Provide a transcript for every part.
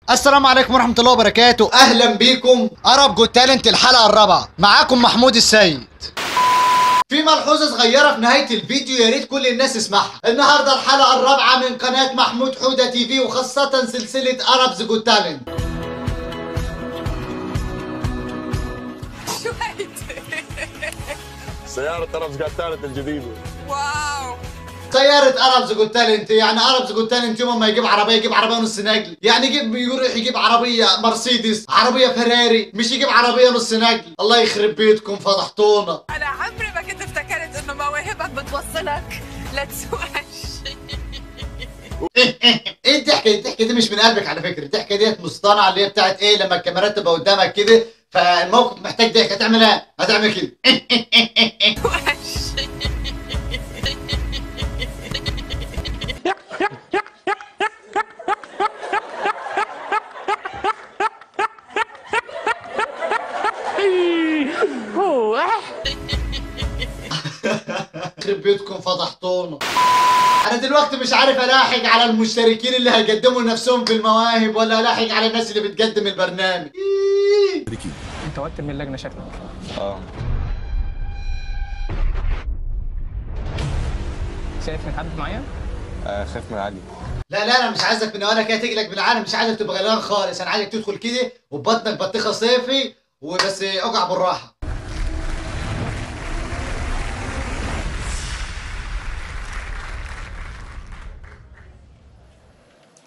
السلام عليكم ورحمة الله وبركاته، أهلا بيكم Arabs Got Talent الحلقة الرابعة، معاكم محمود السيد. في ملحوظة صغيرة في نهاية الفيديو يا ريت كل الناس تسمعها. النهاردة الحلقة الرابعة من قناة محمود حودة TV، وخاصة سلسلة Arabs Got Talent. شو هيدي؟ سيارة Arabs Got Talent الجديدة. wow، سيارة Arabs Got Talent، يعني Arabs Got Talent يوم ما يجيب عربية يجيب عربية نص نقل، يعني يجيب يروح يجيب عربية مرسيدس، عربية فيراري، مش يجيب عربية نص نقل. الله يخرب بيتكم فضحتونا. أنا عمري ما كنت افتكرت إنه مواهبك بتوصلك لتسوق هالشيء. ايه الضحكة؟ الضحكة دي مش من قلبك على فكرة، الضحكة ديت مصطنعة اللي هي بتاعت ايه لما الكاميرات تبقى قدامك كده، فالموقف محتاج ضحك، هتعمل ايه؟ هتعمل كده. يخرب بيتكم فضحتونا. انا دلوقتي مش عارف الاحق على المشتركين اللي هيقدموا نفسهم في المواهب، ولا الاحق على الناس اللي بتقدم البرنامج. انت وقت من اللجنة شكلك. شايف من حد معين؟ خايف من علي. لا لا انا مش عايزك من اولها كده تقلق بالعالم، مش عايزك تبقى غلبان خالص، انا عايزك تدخل كده وبطنك بطيخه صيفي وبس، اقع بالراحة.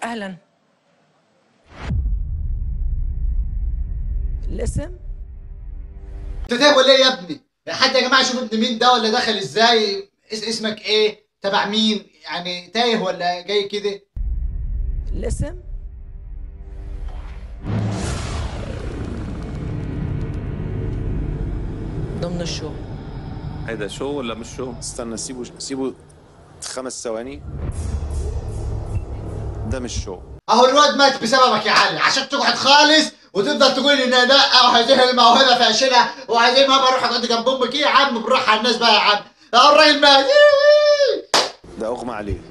اهلا. الاسم؟ انت تايه ولا ايه يا ابني؟ حد يا جماعة شوف ابن مين ده، ولا دخل ازاي؟ اسمك ايه؟ تبع مين؟ يعني تايه ولا جاي كده؟ الاسم؟ ضمن ال show. هيدا show ولا مش show؟ استنى سيبه سيبه 5 ثواني. ده مش show. اهو الواد مات بسببك يا علي، عشان تقعد خالص وتفضل تقول ان لا وهذه الموهبة فاشلة وعايزين ما بروح اقعد جنب امك. ايه يا عم بالراحة على الناس بقى يا عم، اهو الراجل مات. ده اغمى عليه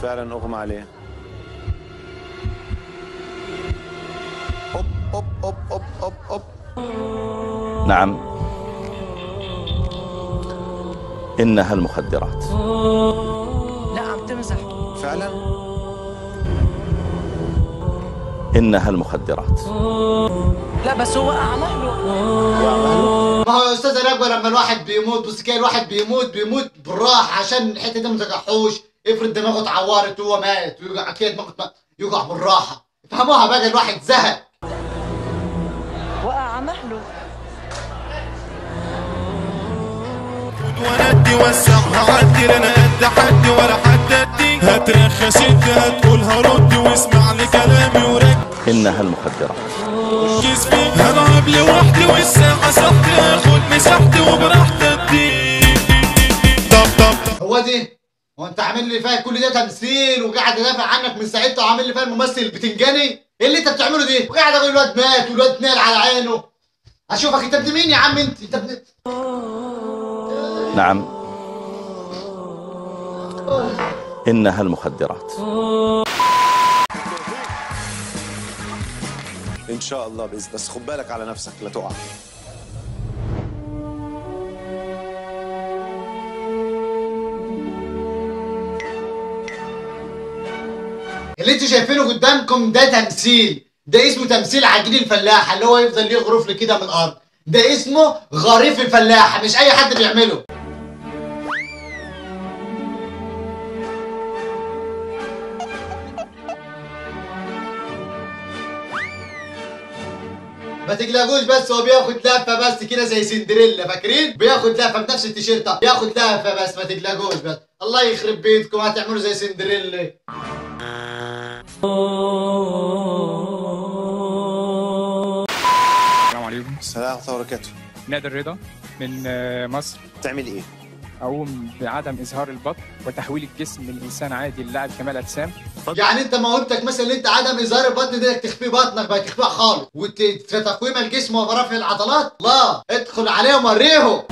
فعلا، اغمى عليه. اوب اوب اوب اوب اوب اوب. نعم، انها المخدرات. لا عم تمزح فعلا. إنها المخدرات. لا بس هو وقع على مهله. ما هو يا أستاذة نجوى لما الواحد بيموت، بص كده الواحد بيموت بيموت بالراحة عشان الحتة دي ما تجرحوش، افرض دماغه اتعورت وهو مات ويقع كده دماغه يقع بالراحة، افهموها بقى، الواحد زهق. وقع على مهله. وندي وسعها عدي، لا انا حد ولا حد ادي، هترخص انت هتقول هرد واسمع لكلامي وركز. انها المخدرات. هلعب لوحدي والساعة صحتي، هاخد مساحتي وبراحتي ادي. طب طب هو دي؟ هو انت عامل لي فيها كل ده تمثيل وقاعد ادافع عنك من ساعتها وعامل لي فيها الممثل بتنجاني؟ ايه اللي انت بتعمله دي؟ وقاعد اقول الواد مات والواد نال على عينه. اشوفك انت ابن مين يا عم؟ انت ابن. نعم، إنها المخدرات. إن شاء الله بإذن، بس خد بالك على نفسك لا تقع. اللي انتوا شايفينه قدامكم ده تمثيل، ده اسمه تمثيل عجين الفلاحة اللي هو يفضل يغرف لي كده من الأرض، ده اسمه غريف الفلاحة، مش أي حد بيعمله. ما تقلقوش، بس هو بياخد لفه بس كده زي سندريلا، فاكرين؟ بياخد لفه بنفس التيشيرت، بياخد لفه بس، ما تقلقوش بس. الله يخرب بيتكم هتعملوا زي سندريلا. السلام عليكم. السلام ورحمة الله وبركاته. نادر رضا من مصر. بتعمل ايه؟ أقوم بعدم إظهار البطن وتحويل الجسم من إنسان عادي للاعب كمال أجسام. يعني أنت موهبتك مثلا اللي أنت عدم إظهار البطن ده تخفيه بطنك بقى، تخفيها خالص وتقويم الجسم ورفع العضلات. لا ادخل عليهم وريهم.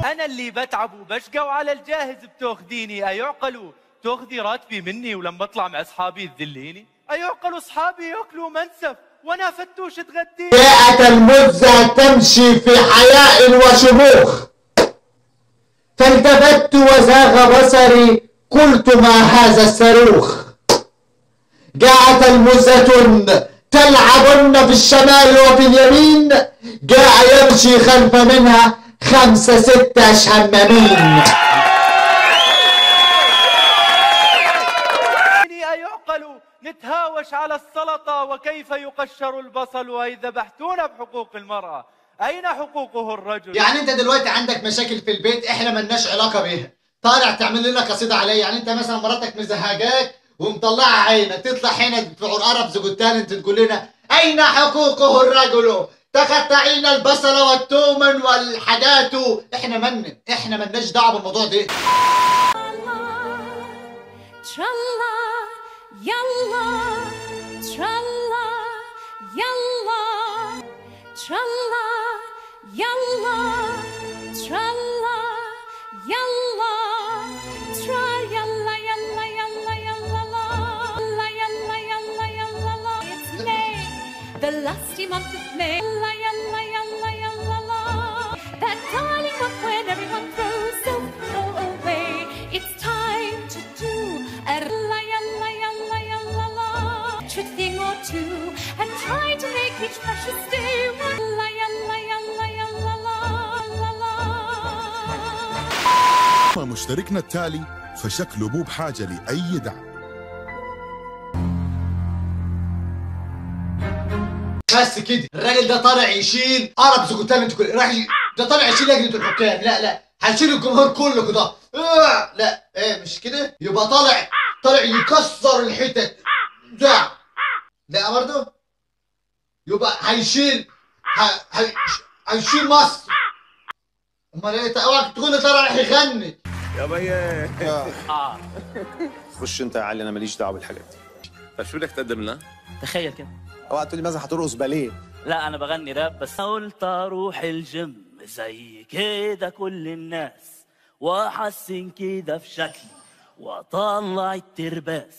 انا اللي بتعب وبشقى وعلى الجاهز بتاخذيني، ايعقلوا تاخذي راتبي مني ولما اطلع مع اصحابي تذليني؟ ايعقلوا اصحابي ياكلوا منسف وانا فتوش تغديني؟ جاءت المزة تمشي في حياء وشموخ، فالتفت وزاغ بصري قلت ما هذا الصاروخ. جاءت المزة تلعبن في الشمال وفي اليمين، جاء يمشي خلف منها 5 6 شمامين. أيعقل نتهاوش على السلطة وكيف يقشر البصل، وإذ ذبحتونا بحقوق المرأة أين حقوقه الرجل؟ يعني أنت دلوقتي عندك مشاكل في البيت إحنا ملناش علاقة بيها، طالع تعمل لنا قصيدة عليا. يعني أنت مثلا مراتك مزهجاك ومطلعة عينك، تطلع هنا في Arabs Got Talent تقول لنا أين حقوقه الرجل؟ تقطعين البصل والثوم والحاجات. احنا ملناش دعوه بالموضوع ده. ترلا يلا ترلا يلا ترلا يلا ترلا يلا ترا يلا يلا يلا يلا لا يلا يلا يلا لا. It's May, the lusty month of May. La yalla yalla yalla la. That darling month when everyone throws soap away. It's time to do a la yalla yalla yalla la. Trick thing or two and try to make each precious day one. La yalla yalla yalla la la la. مشتركنا التالي فشكله مو بحاجة لأي دعم. بس كده الراجل ده طالع يشيل Arabs Got Talent كله، راح ده طالع يشيل لجنة الحكام، لا لا هنشيل الجمهور كله كده، لا ايه مش كده، يبقى طالع يكسر الحتت ده، لا برضه يبقى هيشيل هيشيل مصر. امال ايه؟ اوعك تقول لي طالع راح يغني يا بيه. خش انت يا علي، انا ماليش دعوه بالحاجات دي. طيب شو بدك تقدم لنا؟ تخيل كده، اوعى تقول لي مثلا هترقص باليه. لا انا بغني راب بس. قلت اروح الجيم زي كده كل الناس، واحسن كده في شكلي واطلع الترباس.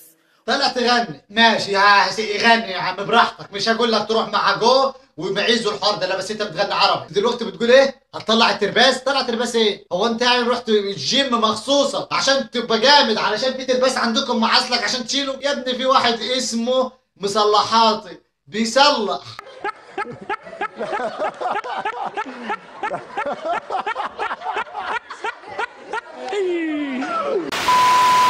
طلع تغني ماشي يا غني يا عم براحتك، مش هقول لك تروح مع جو ومعيز والحوار ده، لا بس انت بتغني عربي دلوقتي بتقول ايه؟ هتطلع الترباس؟ طلع ترباس ايه؟ هو انت يعني رحت الجيم مخصوصة عشان تبقى جامد، علشان في ترباس عندكم معاصلك عشان تشيله؟ يا ابني في واحد اسمه مصلحاتي بيصلح.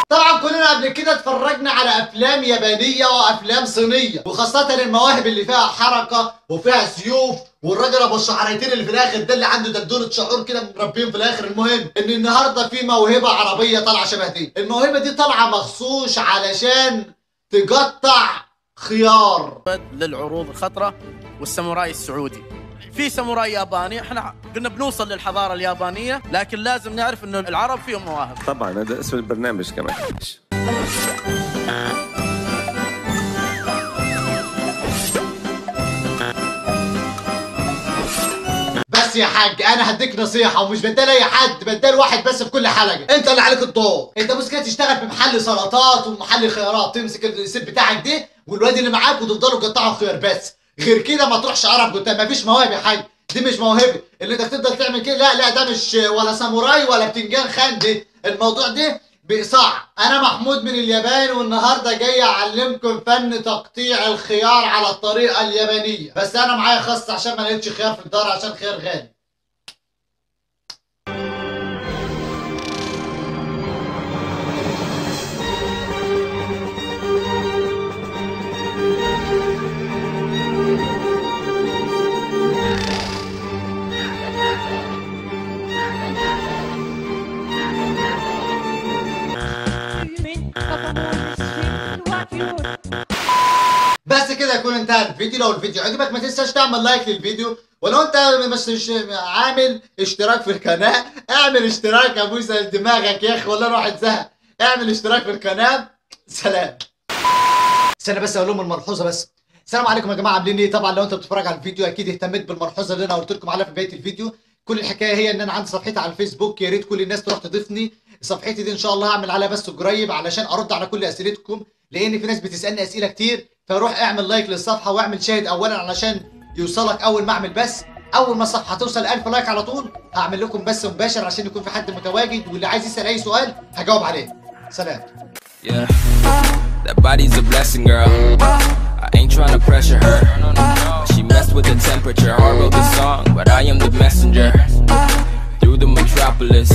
طبعا كلنا قبل كده اتفرجنا على افلام يابانية وافلام صينية، وخاصة المواهب اللي فيها حركة وفيها سيوف، والراجل ابو الشعريتين اللي في الاخر ده اللي عنده دلدوله شعور كده مربيهم في الاخر. المهم ان النهارده في موهبة عربية طالعه شبه دي، الموهبة دي طالعه مخصوص علشان تقطع خيار للعروض الخطرة والساموراي السعودي. في ساموراي ياباني، احنا قلنا بنوصل للحضاره اليابانية، لكن لازم نعرف انه العرب فيهم مواهب. طبعا هذا اسم البرنامج كمان. بس يا حاج انا هديك نصيحة ومش بدال اي حد، بدال واحد بس في كل حلقة، انت اللي عليك الدور. انت بص كده تشتغل في محل سلطات ومحل خيارات، تمسك السيب بتاعك ده والواد اللي معاك وتفضلوا تقطعوا خيار بس، غير كده ما تروحش عرب قدام، مفيش مواهب يا حاج، دي مش موهبة اللي انت تفضل تعمل كده، لا لا ده مش ولا ساموراي ولا بتنجان خان، دي الموضوع ده بصعب. انا محمود من اليابان، والنهارده جاي اعلمكم فن تقطيع الخيار على الطريقة اليابانية، بس انا معايا خس عشان ما لقيتش خيار في الدار عشان خيار غالي. بس كده يكون انتهى الفيديو. لو الفيديو عجبك ما تنساش تعمل like للفيديو، ولو انت مش عامل اشتراك في القناة اعمل اشتراك يا ابو دماغك يا اخي، والله الواحد زهق. اعمل اشتراك في القناة. سلام. استنى بس اقول لهم الملحوظة بس، السلام عليكم يا جماعة، عاملين ايه؟ طبعا لو انت بتتفرج على الفيديو اكيد اهتميت بالملحوظه اللي انا قلت لكم عليها في بداية الفيديو. كل الحكاية هي ان انا عندي صفحتي على الفيسبوك، يا ريت كل الناس تروح تضيفني. صفحتي دي ان شاء الله هعمل عليها بث قريب علشان ارد على كل اسئلتكم، لان في ناس بتسالني اسئلة كتير. فروح اعمل like للصفحه واعمل شاهد اولا علشان يوصلك اول ما اعمل بث. اول ما الصفحة توصل 1000 like على طول هعمل لكم بث مباشر عشان يكون في حد متواجد، واللي عايز يسال اي سؤال هجاوب عليه. سلام. Yeah, that body's a blessing, girl. I ain't tryna pressure her. She messed with the temperature. I wrote the song, but I am the messenger. Through the metropolis.